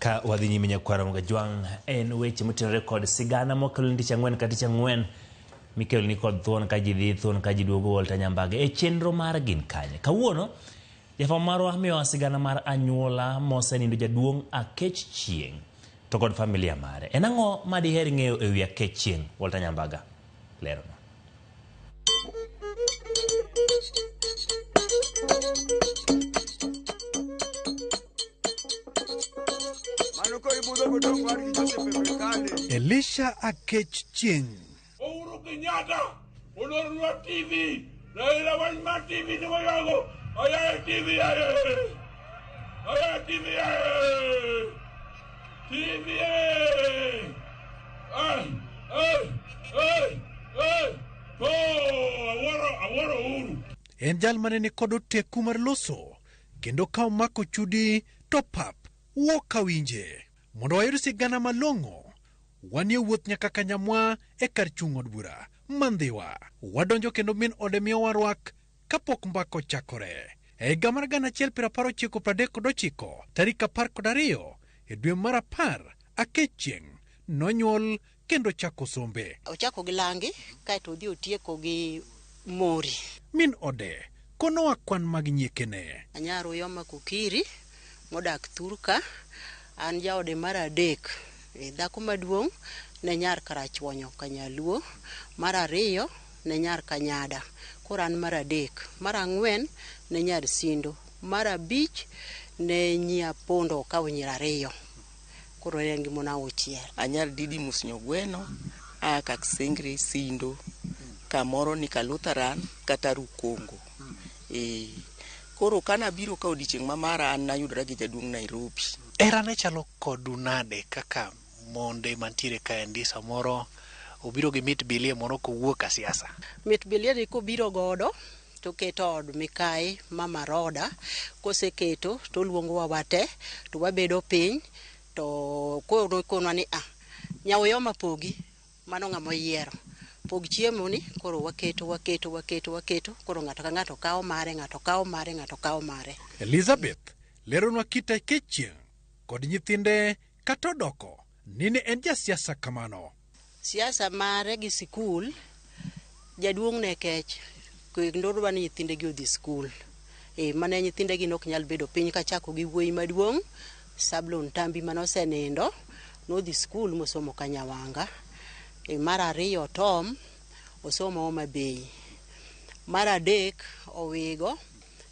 Ka wadhi nyime nyakwar Ramogi Ajwang' en weche motenore kod sigana mokelo tich ang'wen ka tich ang'wen mikelo ni kod thuon ka ji dhi thuon ka ji duogo Walter Nyambaga e chenro mar gin kanye. Kawuono jafwambo marwa miyowa sigana mar anyuola mosenindo jaduong' Akech Chieng' to kod familia mare. En ang'o ma diher ng'eyo e wi Akech Chieng'? Walter Nyambaga lerona. Elisha Akech Chieng'. Uhuru Kenyatta olornwa TV, Raila wach mar TV ni wayago, ayaye TV aye, ayaye TV aye, TV aye, ay, ay, ay, ay, oh, awuoro, awuoro Uhuru. En jal mane ni kod oteku mar loso kendo ka omako chudi to pap wuok ka winje. Mondo wayud sigana malong'o, wanie wuoth nyaka Kanyamwa e kar chung' od bura Mandhiwa. Wadonjo kendo min ode miyowa rwak kapok mbaka ochakore. E higa mar 1939, tarik 12 e dwe mar 10, Akech Chieng' nonyuol kendo chako sombe. Ochako gi langi kaeto odhi otieko gi mori. Min ode konowa kwan mag nyiekene. Anyar Uyoma Kokiri modak thurka, an jaode mar adek. Dhako maduong' ne nyar Karachuonyo Kanyaluo, mar ariyo ne nyar Kanyada, koro an mar adek. Mar ang'wen ne nyar Sindo, mar abich ne nyi Apondo okawo nyiri ariyo. Koro en gi mon auchiel. Anyar Didymus Nyogweno, aa Kaksengre, Sindo, kamoro ni Kalutheran kata Rukongo. Koro kana biro ka odiochieng' ma mara an nayudora gi jaduong' Nairobi. Hera ne chalo kodu nade kaka monde mantiere kaendi samoro obiro gi mit bilie moro kowuok ka siasa? Mit bilie ni kobiro godo to keto od mikayi Mama Roda, koseketo to oluongowa wate to wabedo piny to koro okonwa ni a Nyauyoma pogi, mano ng'ama oyiero. Pog chiemo ni koro waketo waketo waketo waketo koro ng'ato ka ng'ato kawo mare, ng'ato kawo mare, ng'ato kawo mare. Elizabeth leronwa kit Akech Chieng' kod nyithinde kata odoko ni ne en jasiasa kamano. Siasa mare gi sikul, jaduong' ne kech kendo odwa ni nyithinde gi odhi skul. Mane nyithinde gi nok nyal bedo piny kachako gi wuoyi maduong' Sablon Tambi mane osenindo, nodhi skul mosomo Kanyawanga. Mar ariyo Tom osomo Homa Bay. Mar adek Owigo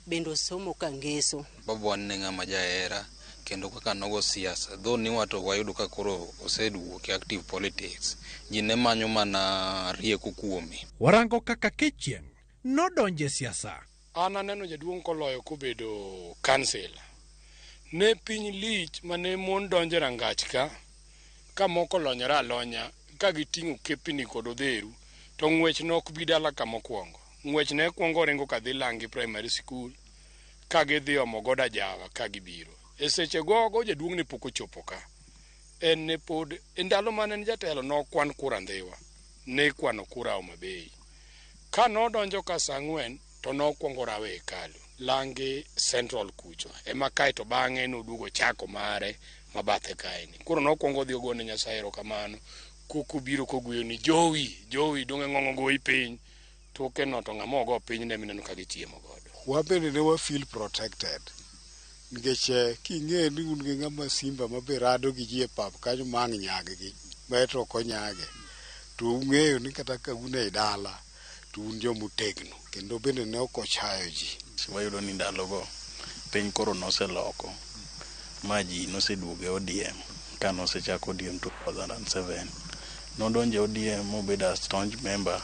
bende osomo Kangeso. Babawa ne ng'ama jahera kendo kaka nogo siasa, though ni wato wayudo ka koro oseduoke active politics, ji ne manyo mana rieko kuome. Warango kaka Akech Chieng' nodonje siasa. An aneno jaduong' koloyo kobedo kansela. Ne piny lich mane mon donje rangach ka, ka moko olonyore alonya, ka giting'o kepni kod odheru, to ng'wech nok bi dala kama okwongo. Ng'wech ne kwongo ringo kadhi Langi Primary School, ka gidhi omo godo ajawa ka gibiro. E seche gogo jaduong' ne pok ochopo ka. En ne pod, e ndalo mane en jatelo nokwan kura Ndhiwa, ne ikwano kura Homa Bay. Ka nodonjo ka saa ang'wen, to nokwongo rawe e hekalu, Langi Central kucho. Ema kaeto bang'e noduogo chako mare mabathe kaeni. Koro nokwongo odhi ogone Nyasaye erokamano, kokobiro kogweyo ni jowi, jowi donge ng'ong'o goyi piny. Toke no to ng'ama ogo piny ne mineno ka gichiemo godo. Wabende ne wa feel protected. Nikech king'eyo ni un gi ng'ama simba ma be rado gi ji e pap kanyo ma ang' nyag gi, ma to ok onyage. To ung'eyo ni kata ka un ei dala, to un joma otegno. Kendo bende ne ok ochayo ji. Wayudo ni ndalogo piny koro noseloko ma ji noseduogo e ODM ka nosechako ODM 2007. Nodonjo e ODM mobedo a staunch member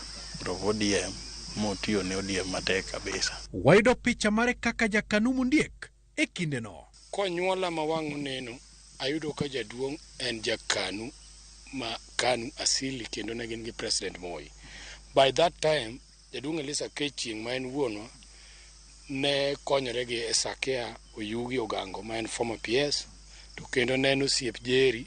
of ODM motiyo ne ODM matek kabisa. Wayudo picha mare kaka jakanu mondiek e kindeno. Konyuola ma wang' oneno, ayudo ka jaduong' en jakanu ma KANU asili kendo ne gin gi President Moi. By that time, jaduong' Elisa Akech Chieng' ma en wuonwa ne konyore gi Esakia Oyugi Ogango ma en former PS, to kendo ne en osiep Jerry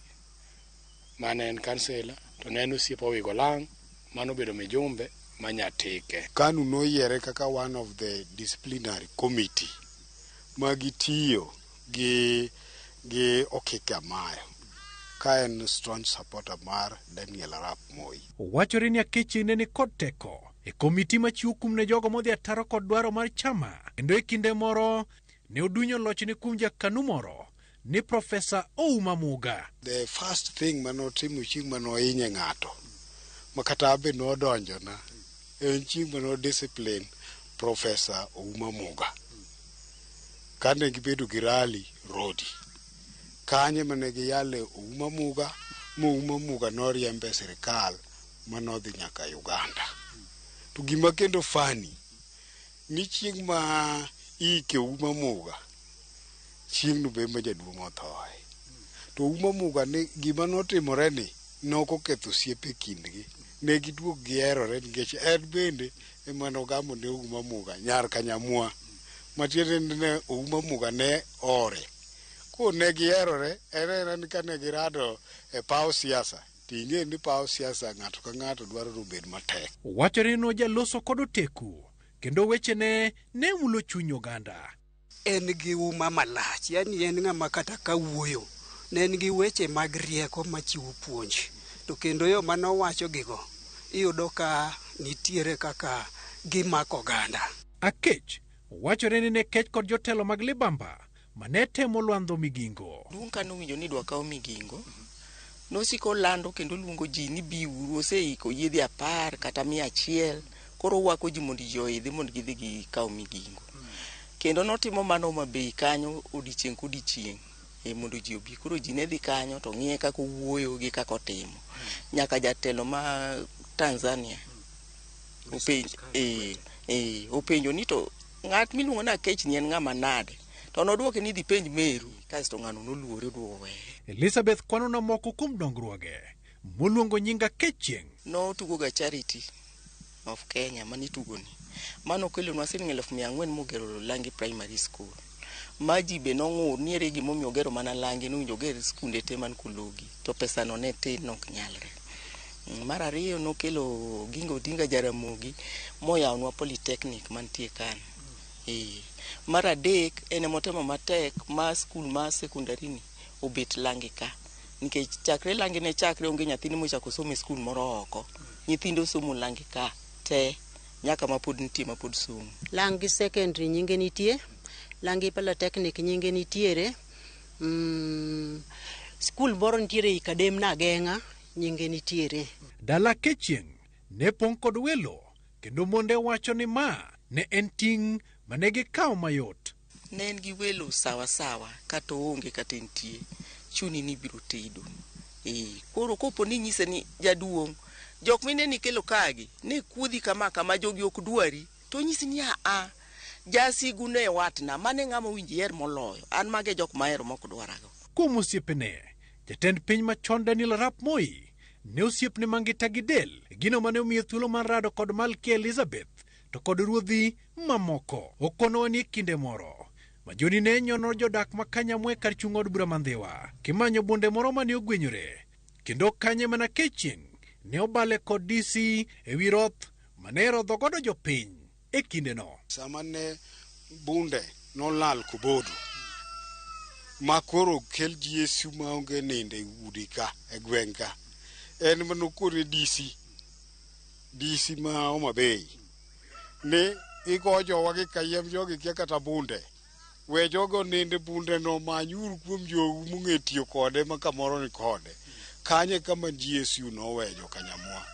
mane en kansela, to ne en osiep Owigo Lang' manobedo mijumbe ma Nyatike. KANU noyiere kaka one of the disciplinary committee ma gitiyo gi gi Okike Amayo ka en staunch supporter mar Daniel Arap Moi. Wachore ni Akech ne ni kod teko e komiti machiwo kum ne jogo modhi ataro kod dwaro mar chama, kendo e kinde moro ne odunyo lochne kuom jakanu moro ni Profesa Ouma Muga. The first thing manotimo chieng' manohinye ng'ato ma kata abe nodonjona en chieng' mano discipline Profesa Ouma Muga kane gibedo gi rally Rodi kanye mane giyale Ouma Muga ma Ouma Muga noriembe e sirikal manodhi nyaka Uganda. To gima kendo funny ni chieng' ma iike Ouma Muga chieng'no be ma jaduong' othoe. To Ouma Muga ni gima notimore ni nokoketho osiep e kindgi. Ne giduog giherore nikech en bende ema nogamo ne Ouma Muga nyar Kanyamwa. Matiende ni ne Ouma Muga ne ore. Koro ne giherore en aena ni kane girado e paw siasa ting'e ni paw siasa ng'ato ka ng'ato dwaro ni obed matek. Wachore ni nojaloso kod oteku kendo wechene ne mulo chuny oganda. En gi uma malach, yani en ng'ama kata ka wuoyo ne en gi weche mag rieko machiwo puonj. To kendo yo manowacho gigo iyudo ka nitiere kaka gimako oganda. Akech wachore ni ne kech kod jotelo mag libamba mane temo lwandho Migingo. Duong' kane owinjo ni idwa kaw Migingo, nosiko lando kendo luongo ji ni biuru, oseiko yiedhi 10 kata 100, koro owako ji mondo ji oidhi mondo gidhi gikaw Migingo. Kendo notimo mano Homa Bay kanyo odiochieng' kodiochieng' mondo ji obi. Koro ji ne dhi kanyo to ng'iye kaka owuoyo gi kaka otimo. Nyaka jatelo ma Tanzania openjo ni to ng'at miluongo ni Akech ni en ng'ama nade? To nodwoke ni dhi penj meru, kasto ng'ano noluore oduogo weye. Elizabeth kwanona moko kuom dongruoge moluongo nying Akech Chieng'. Notugo ga Charity of Kenya manitugoni. Mano okelonwa siling 400,000 mogero Langi Primary School. Ma ji be nong'ur ni ere gimomiyo ogero mana Langi, nowinjo oger skunde te man Kulogi. To pesano ne tin ok nyalre. Mar ariyo nokelo Oginga Odinga Jaramogi moyawonwa Polytechnic mantie kano. Mar adek en emotemo matek ma skul ma sekondari ni obet Langi ka. Nikech chakre Langi ne chakre onge nyathini mochako somo e skul moro oko. Nyithindo somo Langi ka te nyaka mapod nitie mapod somo. Langi Secondary nyinge nitie, Langi Polytechnic nyinge nitiere, skul moro nitiere i Kadem Nageng'a nyinge nitiere. Dala Akech Chieng' ne pong' kod welo kendo monde wacho ni ma ne en ting' mane gikawo mayot. Ne en gi welo sawa sawa kata oonge kata entie, chuni ni ibiro tedo. Koro kopo ni inyise ni jaduong', jok minene ikelo kagi ne kuodhi kama kama jogi ok dwari, to onyisi ni aa, jasigu ne watna, mane ng'ama owinjo iher moloyo, an mage jok mahero mok dwarago. Kuom osiepene, jatend piny machon Daniel Arap Moi ne osiepne mangita gi del, gino mane omiye thuolo mar rado kod Malkia Elizabeth to kod ruodhi mamoko. Okonowa ni e kinde moro Majoni ne nyono jodak ma Kanyamwa e kar chung' od bura ma Ndhiwa kimanyo bunde moro mane ogwenyore, kendo kanye mana Akech Chieng' ne obale kod DC e wi roth mane rodho godo jopiny e kindeno. Sama ne bunde nolal Kobodo ma koro kel GSU maonge nindo e udi ka e gweng' ka, en manokone DC ma Homa Bay ni igo jowa gi kayiem jogi kia kata bunde, we jogo ninde bunde no manyuru kuom jou mong'e tiyo kode ma kamoro ni kode. Kanye kama GSU noweyo jokanyamwa.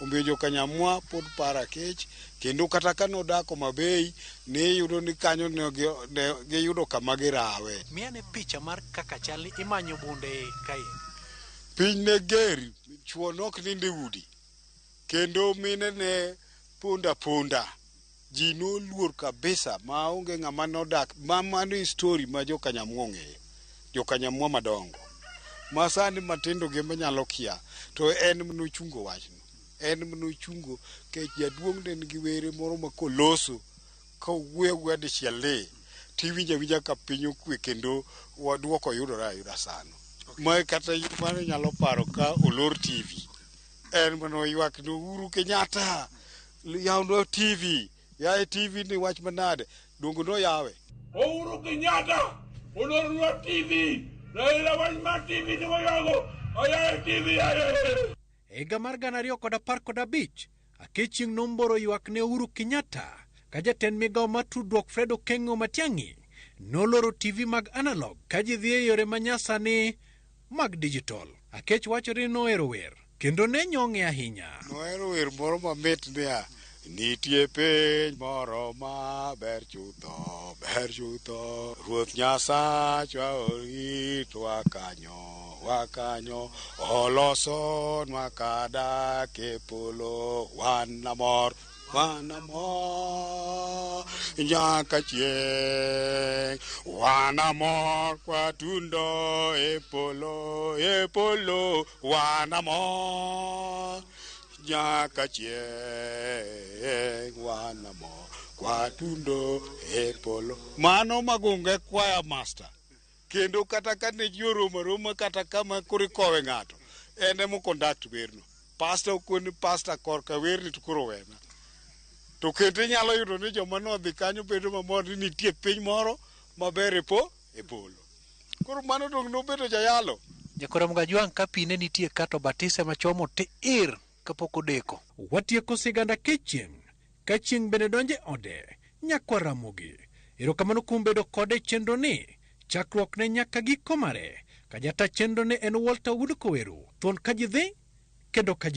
Omiyo jokanyamwa pod paro Akech, kendo kata ka nodak Homa Bay ne iyudo ni kanyo ne giyudo kama girawe. Miane picha mar kaka chal ni imanyo bunde kae. Piny ne ger, chuo nok nind e udi, kendo mine ne ponda ponda. Ji noluor kabisa maonge ng'ama nodak. Mano e story ma jokanyamwa ong'eyo, jokanyamwa madongo. Ma sani matindo gi manyalo kia, to en manochungo wachno. En manochungo kech jaduong' ne nigi were moro ma koloso, kowuoyo awuoya dichiel ni, tiwinjo awinja ka piny okwe kendo duoko yudore ayuda sano. Ma kata mano nyalo paro ka olor TV. En manoywak ni Uhuru Kenyatta, yawnwa TV, yaye TV ni wach manade, dongo noyawe. Uhuru Kenyatta, olornwa TV, Raila wach mar TV ni wayago, oyaye TV yaye. E higa mar 2015, Akech Chieng' nomboro ywak ne Uhuru Kenyatta ka jatend migawo mar tudruok Fred Okengo Matiang'i noloro TV mag analog ka ji dhi e yore manyasani mag digital. Akech wacho ni nohero wer kendo ne nyong'e ahinya. Nohero wer moro mamit niya, nitie piny moro maber chutho, ber chutho. Ruoth Nyasachwa oritwa kanyo, wakanyo. Olosonwa kadak e polo, wan amor, wan amor. Nyaka chieng', wan amor kwatundo e polo, e polo, wan amor. Nyaka chieng', wan amor kwatundo e polo. Mano Magunga choir master. Kendo kata ka ne ji oromo aroma kata kama koro ikowe ng'ato, en emo conduct werno. Pastor okoni pastor korka werni to koro wena. To kendo inyalo yudo ni joma nodhi kanyo bedo mamor ni nitie piny moro maber e po e polo. Koro mano dong' nobedo jayalo. Jakora Mgajwang' ka pi ne nitie ka to batise machomo tir kapok odeko. Watieko sigand Akech Chieng' ka chieng' bende donjo e ode nyakwar Ramogi. Erokamano kuom bedo kode e chenro ni chakruok ne nyaka giko mare. Ka jata chenro ne en Walter Wood Koweru, thuon ka ji dhi kendo ka